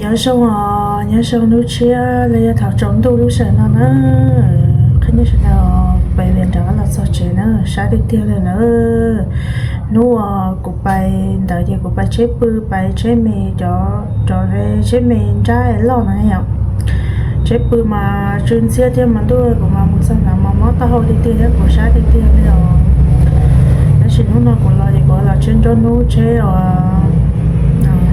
Nyob zoo os, nyob zoo hnub tshiab los yog thaum tsaus ntuj lub sij hawm no na, qhia nej sawv daws pais vias nram qab los txog tsev na, sab tiag tiag li lawm. Hnub uas kuv pais ntawd ces kuv pais tsheb pw, pais tsheb me cov, cov tsheb me nrab loj na yom. Tsheb pw mas tsw ntxhiab thiab mas ntuj, kuv mas mus txog ntawd mas mob taub hau tiag tiag thiab kuv sab tiag tiag li os. Tab sis hnub no kuv los ces kuv ho los tsheb nruab hnub, tsheb uas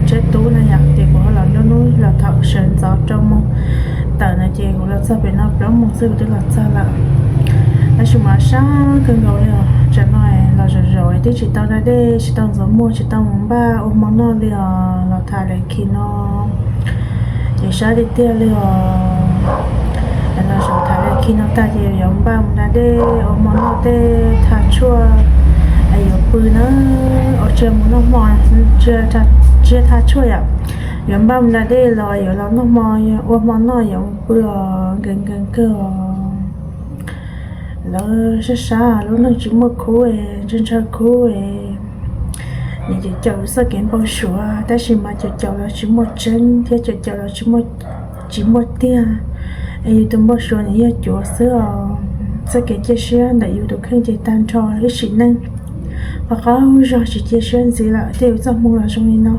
tsheb tub na yom, ces kuv ho los nruab hnub los thaum sawv ntxov rau moos tawm no ces kuv los txog pem no plaub moos xwb kuv twb los txog lawm. Tab sis mas sab kawg nkaus li os, tsam no los zaum zaum twb tsis tau da dej, tsis tau ntxuav muag, tsis tau mus npaj ua hmo noj li os, los tham lawv khi no ces sab tiag tiag li os. Los zaum tham lawv khi no tag ces yuav npaj mus da dej ua hmo noj tej, tha tshuaj es yuav pw na, ua tsiaj mus noj hmo, tsiaj tha tshuaj yom. Yuav npaj mus da dej los yuav los noj hmo, ua hmo noj yuav mus pw os, nkees nkees kawg os. Lawv sab sab lub neej tsis muaj khub, ntshaw ntshaw khub, nws caum caum txoj kev npau suav, tab sis mas caum caum los tsis muaj tseeb thiab caum caum los tsis muaj tiag. Es yus tus npau suav nws yog cuav xwb os. Txoj kev cia siab ntawm yus tus kheej ces tag nrho ib sim neej, qhov qaug zog tsis cia siab ntxiv lawm thiaj yus txoj hmoo los zoo li no.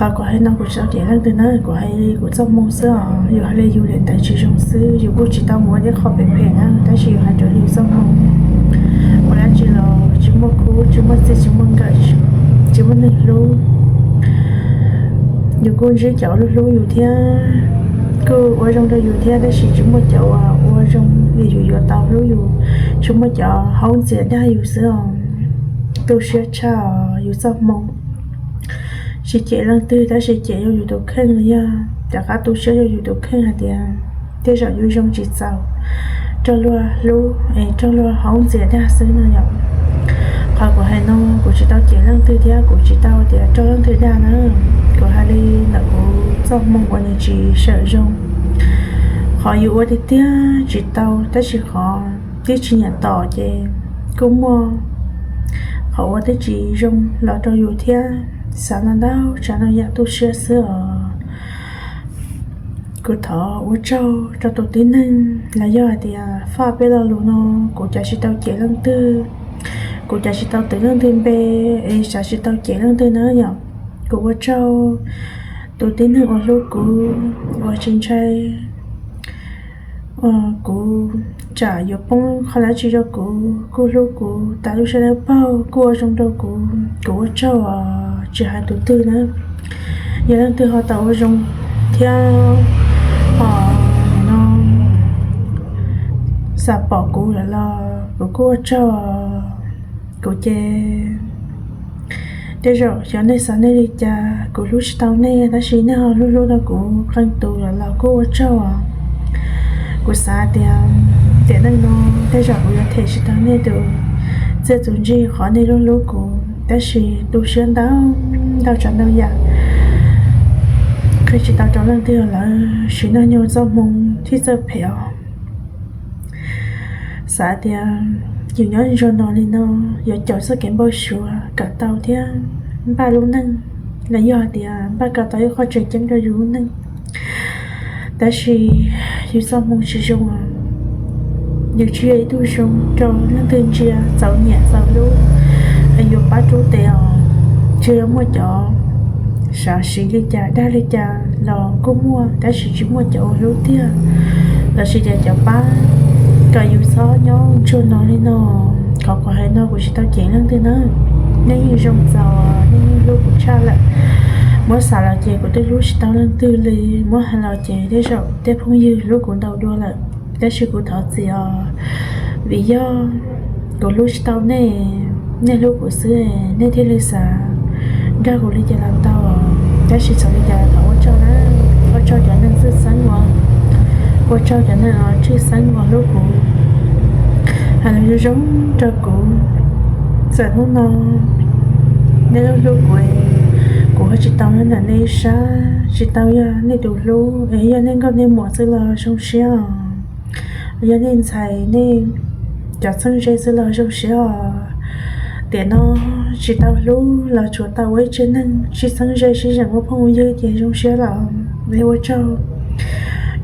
Qhov kuv hais no kuv tsis tau cem leej twg na, kuv hais li kuv txoj hmoo xwb os. Yus hais li yus daim ntawv tsis zoo xwb, yus kuj tsis tau mus ua tej qho phem phem na, tab sis yus hais raws li yus txoj hmoo. Ua dab tsi los tsis muaj khub, tsis muaj txiaj, tsis muaj nkawm, tsis muaj neeg hlub. Yus kuj ntsib cov hlub hlub yus thiab, kuj ua zoo rau yus thiab, tab sis tsis muaj cov uas ua zoo li yus yuav tau hlub yus, tsuas muaj cov haub ntxias dag yus xwb os. Tu siab tshaj os yus txoj hmoo. Tsis cem leej twg tab sis cem rau yus tus kheej los yog rov qab tu siab rau yus tus kheej hais tias tej zaum yus zoo tsis txaus raug luag hlub es raug luag haub ntxias dag xwb no yom. Qhov kuv hais no kuv tsis tau cem leej twg thiab kuv tsis tau tias raug leej twg dag na. Kuv hais li ntawm kuv txoj hmoo uas nws tsis sawm zoo. Qhov yus ua tiag tiag tsis tau, tab sis qhov twb tsis nyiam tom ces kuj muaj qhov ua twb tsis zoo los rau yus thiab. Xav no ntau tsav no yam tu siab xwb os. Kuv thov ua tsaug rau tus tib neeg los yog hais tias faj peb lo lus no. Kuv cov tsis tau cem leej twg, kuv cov tsis tau twv leej twg npe, es xav tsis tau cem leej twg na yom. Kuv ua tsaug tus tib neeg uas hlub kuv, uas tsis ntshai kuv tsam yuav poob qhov dab tsi rau kuv, kuj hlub kuv tas lub siab dawb paug, kuj ua zoo rau kuv. Kuv ua tsaug os, tsis hais tus twg na, yog leej twg ho tau ua zoo thiab ho no xav pom kuv lawm los kuv kuj ua tsaug. Kuv ces tej zaum xyov nej xav nej li cas, kuv hlub tsis tau nej tab sis nej ho hlub hlub rau kuv qee tus lawm los kuj ua tsaug os. Kuv xav tias tiam neej no tej zaum kuv yuav them tsis tau nej tus txiaj tus ntsig qhov nej hlub hlub kuv, tab sis tu siab ntau ntau tsav ntau yam, qhia tsis tau rau leej twg lawm. Sim no nyuag txoj hmoo thiab txawj phem os. Xav tias yus nyob ntsuag no li no, yuav caum txoj kev npau suav kom tau thiab npaj lub neej, los yog hais tias npaj kom tau ib qho tseem ceeb rau yus lub neej. Tab sis yus txoj hmoo tsis zoo os, yus tsis yog ib tug zoo rau leej twg ntsia txaus nyiam txaus hlub, es yuav pab rub tes os. Tsis yog muaj cov sav siv li cas dag li cas los kuj muaj, tab sis tsis muaj cov uas hlub tiag lossis tias cov pab kom yus txhob nyob ntsuag no li no. Qhov kuv hais no kuv tsis tau cem leej twg na. Nej yeej zoo txaus, nej yeej hlub kuv tshaj lawm. Muab xav los ces kuv twb hlub tsis tau leej twg li, muab hais los ces tej zaum tej phooj ywg hlub kuv ntau dua lawm, tab sis kuv thov txim os, vim yog kuv hlub tsis tau nej, nej hlub kuv xwb, nej thiaj li xav nrog kuv li cas los tau. Tab sis txawm li cas los thov ua tsaug na, ua tsaug cov neeg tshwj xeeb uas, ua tsaug cov neeg tshwj xeeb uas hlub kuv, hais lus zoo zoo rau kuv. Txawm hnub no nej hlub hlub kuv, kuv ho tsis tau nyob ntawm nej ib sab, tsis tau yog nej tus hlub, es yog nej nkauj nej muam xwb los zoo siab os, yog nej ntxhais nej cov txheeb ze xwb los zoo siab os. Tiam no tsis tau hlub los tsuas tau ua ib tsev neeg sib txheeb ze sib zeem ua phooj ua ywg ces zoo siab lawm. Ua tsaug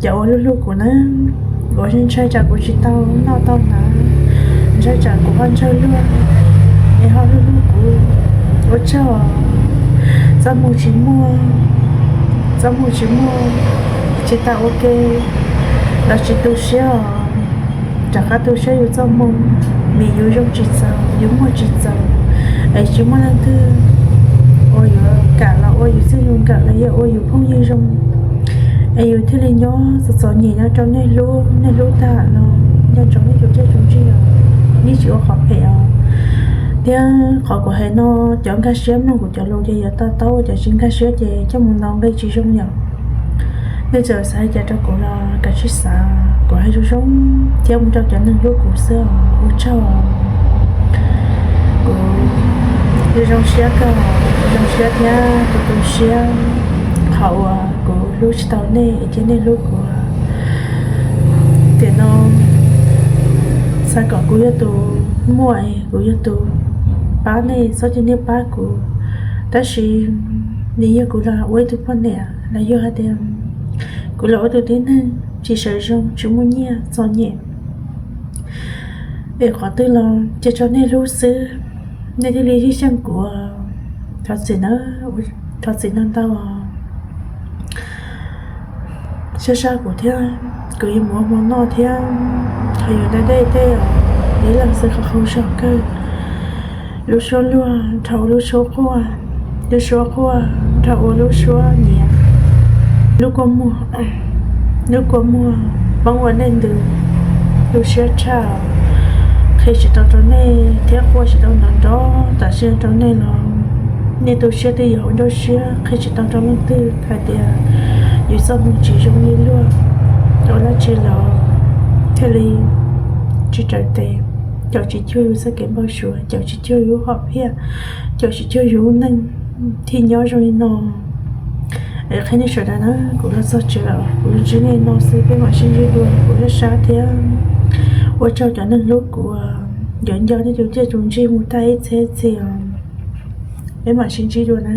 cov uas hlub hlub kuv na, uas ntshai tsam kuv tsis tau noj tau hnav, ntshai tsam kuv ho ntsawg luag, es ho hlub hlub kuv. Ua tsaug. Txoj hmoo tsis muaj, txoj hmoo tsis muaj, tsis tau ua ke los tsis tu siab os. Rov qab tu siab yus txoj hmoo, vim yus zoo tsis txaus, yus muaj tsis txaus, es tsis muaj leej twg uas yuav kam los ua yus txij yus nkawm los yog ua yus phooj ywg zoo, es yus thiaj li nyob txom txom nyem nyob rau nej hlub, nej hlub tag los nco ntsoov nej tus dej tus ntsig os, yeej tsis ua qhov phem os. Thiab qhov kuv hais no, cov nkag siab mloog kuv cov lus ces yuav to taub, cov tsis nkag siab ces coj mus ntaus nqi tsis zoo yom. Nej txawm xav li cas rau kuv los kav tsij xav, kuv hais zoo zoo thiab mus rau cov neeg hlub kuv xwb os. Ua tsaug. Kuv zoo siab kawg, zoo siab thiab tu tu siab qhov uas kuv hlub tsis tau nej thiab nej hlub kuv. Tiam no xav kom kuv yog tus muaj, kuv yog tus pab nej txhob cia nej pab kuv, tab sis nws yog kuv los ua ib tug poj niam los yog hais tias kuv los ua tus tib neeg tsis sawv zoo, tsis muaj nyiaj, txom nyem, es qhov twg los cia rau nej hlub xwb, nej thiaj li ib xyeej kuv. Thov txim na, thov txim ntau ntau. Sab sab kuv thiab, kuv yuav mus ua hmo noj thiab, ho yuav da dej tej os, ib leeg xwb qhov qau zog kawg. Lub suab luag dhau ua lub suab quaj, lub suab quaj dhau ua lub suab nyiav, lub kua muag, lub kua muag poob ua dej ntws, tu siab tshaj, qhia tsis tau rau nej thiab quaj tsis tau nrov nrov tam sim rau nej los nej tu siab twb yog ua nruab siab, qhia tsis tau rau leej twg hais tias yus txoj hmoo tsis zoo li luag, ua dab tsi los thiaj li tsis raws tes, caum tsis cuag yus txoj kev npau suav, caum tsis cuag yus hom phiaj, caum tsis cuag yus neej thiaj nyob zoo li no. Es qhia nej sawv daws na, kuv los txog tsev lawm, kuv ntsib nej no xwb, peb mam sib ntsib dua, kuv sab sab thiab. Ua tsaug cov neeg hlub kuv, yuav nco nej tus dej tus ntsig mus tag ib txhiab txhis os. Peb mam sib ntsib dua na.